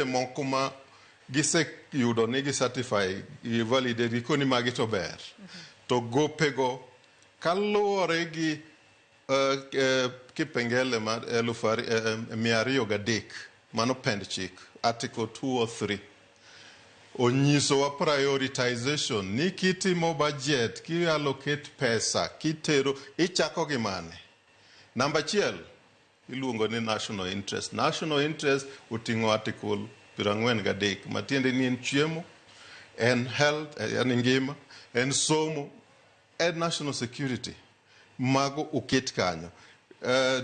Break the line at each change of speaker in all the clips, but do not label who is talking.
Moko ma giseyudo ni gi certify, gi validate, gikoni magi to ber. To gopego kaluwore gi kipengele mar 203, mano pend chik, article 203 onyisowa prioritization ni kitimo budget, ki allocate pesa, kitero, ichako gi mane. Namba 1 iluongo ni national interest. National interest oting'o article 43, matiende ni en chiemo, en health, en ngima, en somo, en national security. Mago oket kanyo.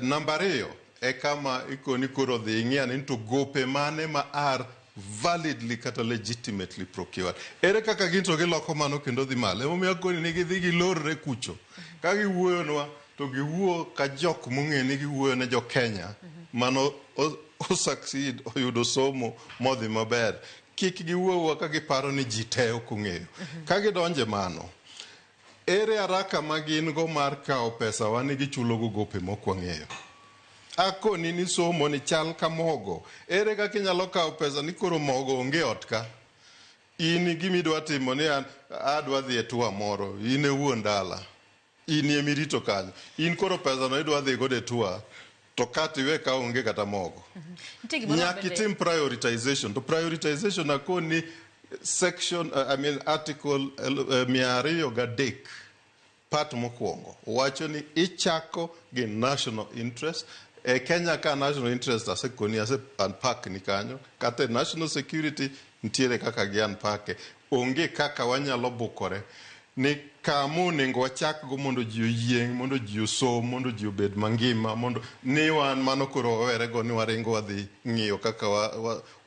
Namba 2 e kama ikoni koro dhi ing'i ni to gope mane ma are validly kata legitimately procured. Ere kaka gin to giloko mano kendo dhi malo? Emomiyo akoni ni gidhi gilorre kucho. Ka giwuoyonwa to giwuo ka jok mong'e ni giwuoyo ne jo Kenya mano o succeed, oyudo somo modhi maber. Kik giwuowa ka giparo ni ji te ok ong'eyo. Ka gidonje mano, ere haraka ma gin go mar kawo pesa wa ni gichulo go gope mok wang'eyo? Akoni ni somo ni chal ka mogo. Ere kaka inyalo kawo pesa ni koro mogo onge ot ka? In gimidwa timo ni an adwa dhi e tour moro, in e wuon dala. In emirito kanyo. In koro pesa no idwa dhi godo e tour, to kata iwe ka onge kata mogo.
Nitie gimoro
Nyaka
bende-
itim prioritization. To prioritization akoni section, I mean article 203 part mokwongo wacho ni ichako gi national interest. E Kenya ka national interest asekoni, ase unpack ni kanyo, kata e national security nitiere kaka gi unpack. Onge kaka wanyalo bukore ni kama onego wachak go mondo ji oyieng', mondo ji osom, mondo ji obed mangima, mondo ni wan mano koro wawere go ni waringo wadhi ng'iyo kaka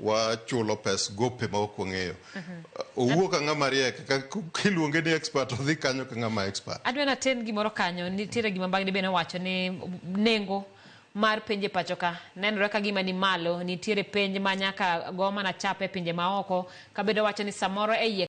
wachulo pes gope ma ok wang'eyo. Owuo ka ng'ama riek, ka kiluonge ni expert, odhi kanyo ka ng'ama expert.
Adwa naten gimoro kanyo, nitiere gima Mbagni bende owacho ni nengo mar penj e pacho ka nenore ka gima ni malo, nitiere penj ma nyaka go mana chap e pinje maoko, ka bende owacho ni samoro e iye